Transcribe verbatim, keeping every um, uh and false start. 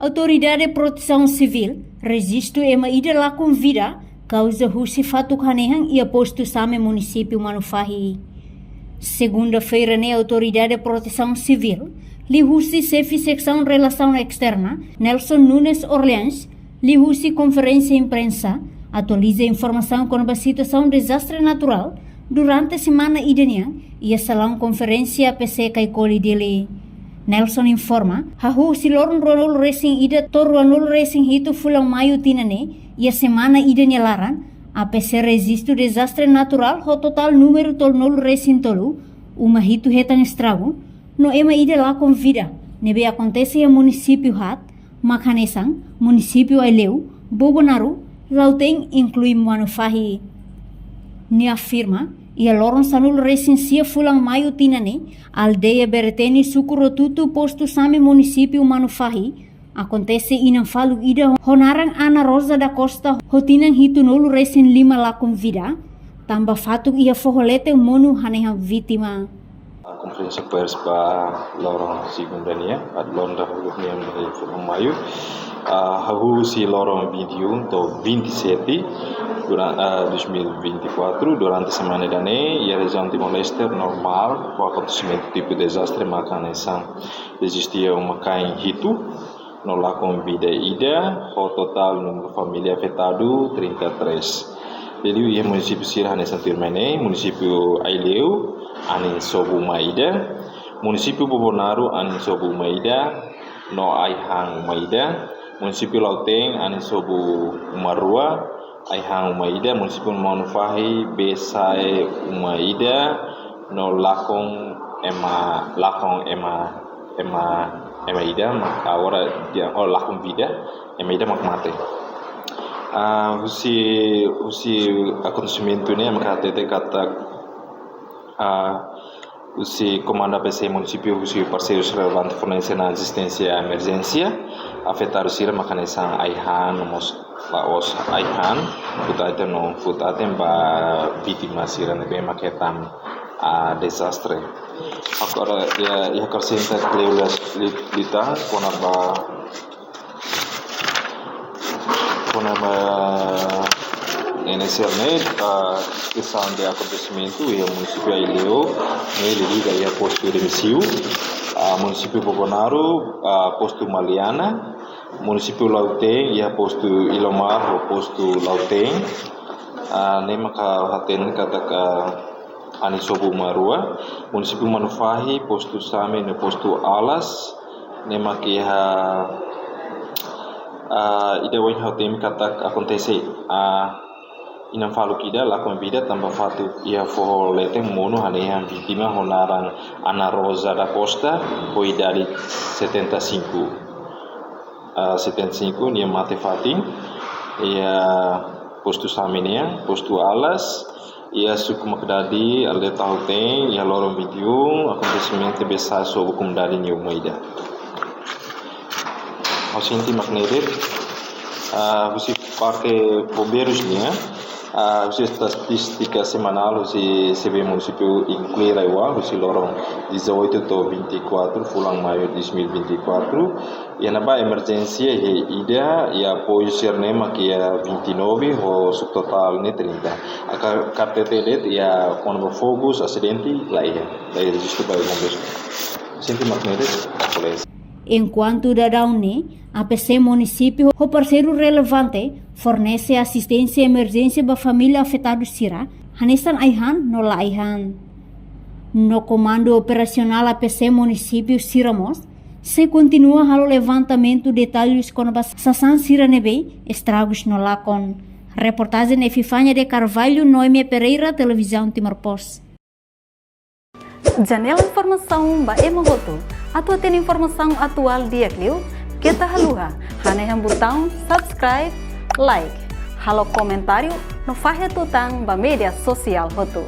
Autoridade Protesaun Sivíl rejistu ema ida lakon vida kauza husi fatuk hanehan iha postu Same, munisípiu Manufahi. Segunda-feira ne'e, Autoridade Protesaun Sivíl, liuhusi Xefe Seksaun Relasaun Esterna, Nelson Nunes Orleans, liuhusi konferénsia imprensa, atualiza informasaun kona-ba situasaun dezastre naturál durante semana ida nian iha salaun konferénsia A P C Caicoli, Dili. Nelson informa, hahú husi loron ruanulu resin ida to'o ruanulu resin hitu fulan Maiu tinan ne'e, iha semana ida nia laran, A P C rejistu dezastre naturál ho totál númeru tolunulu resin tolu, uma hitu hetan estragu, no ema ida lakon vida, ne'ebé akontese iha munisípiu haat, mak hanesan munisípiu Aileu, Bobonaro, Lautém, inklui Manufahi. Nia afirma, iha loron sanulu resin sia fulan Maiu tinan ne'e, aldeia Bereteni, suku Rotutu, postu Same, munisípiu Manufahi, akontese inan faluk ida ho naran Ana Rosa da Costa ho tinan hitunulu resin lima lakon vida, tanba fatuk iha foho leten monu hanehan vítima. Ah, konferénsia pers ba loron segunda nian, ah, loron dahuluk nian ba fulan Maiu. Ah, hahú husi loron vinte e um to'o vinte e sete, duran-, ah, dois mil e vinte e quatro, durante semana ida-ne'e, iha rejiaun Timor-Leste normál, ho akontesimentu tipu dezastre mak hanesan, eziste uma-kain hitu, no lakon vida ida, ho totál númeru família afetadu trinta e três. Liuliu iha munisípiu sira hanesan tuirmai ne'e, munisípiu Aileu, anin sobu uma ida, munisípiu Bobonaro, anin sobu uma ida, no ai-han uma ida, munisípiu Lautém, anin sobu uma rua, ai-han uma ida, munisípiu Manufahi, bee-sa'e uma ida, no lakon ema, lakon ema, ema, ema ida, mak agora dia, oh, lakon vida, ema ida mak mate. Ah, husi, husi akontesimentu ne'e, mak hatete katak, ah, husi komandu A P C munisípiu, husi parseiru relevante fornese ona asisténsia emerjénsia, afetadu sira mak hanesan ai-han, no mós la'ós ai-han, futa aten no futa aten ba vítima sira ne'ebé mak hetan, ah, dezastre. Agora, iha, iha akresenta kleur liután kona-ba, kona-ba N S R ne'e, ah, kestaun de akontesimentu iha munisípiu Aileu, ne'e liga iha postu Remexio, ah, munisípiu Bobonaro, ah, postu Maliana, munisípiu Lautém, iha postu Ilomar ho postu Lautém, ah, ne'e maka hateten katak anin sobu uma rua, munisípiu Manufahi, postu Same no postu Alas, ne'e mak iha, ah, ida ohin ha'u temi katak akontese, ah, inan faluk ida lakon vida tanba fatuk iha foho leten monu hanehan vítima ho naran Ana Rosa da Costa, ho idade setenta e cinco. Ah, setenta e cinco, nia mate fatin iha postu Same nian, postu Alas, iha suku Makdadi, aldeia Tahoten, iha loron vinte e um, akontesimentu bee-sa'e sobu komunidade nia uma ida. Ha'u sente mak ne'e de'it, ah, husi parte bombeirus nian, ah, husi estatístika semanál husi C B munisípiu inklui RAEOA, husi loron dezoito to'o vinte e quatro fulan Maiu dois mil e vinte e quatro, iha ne'ebá emerjénsia iha ida, iha apoiu sira-ne'e mak iha vinte e nove, ho subtotál ne'e trinta. Aka-, katak hatete de'it iha kona-ba fogus, asidente, la iha, la iha rejistu ba bombeirus. Sente mak ne'e de'it, polísia. Enkuantu daudaun ne'e, A P C munisípiu ho parseiru relevante fornese asisténsia emerjénsia ba família afetadu sira, hanesan ai-han no la ai-han. No Komandu Operasionál A P C munisípiu sira mós sei kontinua halo levantamentu detalles kona-ba sasán sira ne'ebé estragus no lakon. Reportajen Epifania de Carvalho, Noemia Pereira, Televizaun Timor Post. Janela informasaun ba ema hotu. Atu hatene informasaun atuál di'ak liu, keta haluha hanehan butaun subscribe, like, halo komentáriu no fahe tutan ba média sosiál hotu.